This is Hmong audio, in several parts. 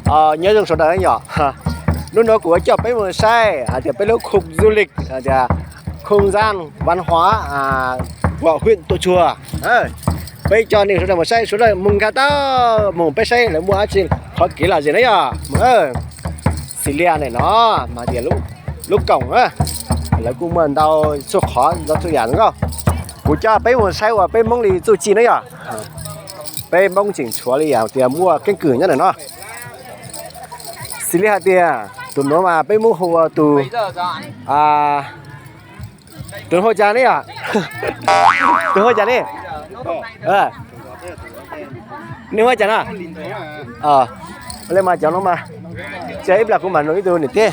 Nyob zoo sawv daws yom, hnub no kuv coj peb mus saib hais tias peb lub khu du lịch, hais tias không gian văn hóa của huyện Tủa Chùa. Peb coj nej sawv daws mus saib, sawv daws mus nkag tau, mus peb saib lawv muaj dab tsi, qhov kev lom zem na yom. Xws li ntawm no mas tias lub koom, lawv kuj muaj ntau txhua qhov ntau txhua yam nkauj. Kuv coj peb mus saib uas peb Hmoob li txuj ci na yom. Peb Hmoob tseem tshuav li yam tias muaj keeb kwm nyob ntawm no. Xws li hais tias tus nuav mas peb Hmoob hu ua tus, tus hu cas ne yom? Tus hu cas ne? Nej hu cas no? Le mas cov no mas, ib plag kuv mam nug ib tug niam tij.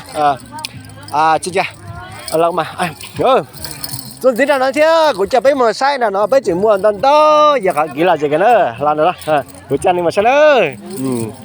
Txuas ntxiv nram no thiab kuv coj peb mus saib nram no peb tseem muaj ntau ntau yam qhov kev lom zem na. Los nram no kuv coj nej mus saib nawb.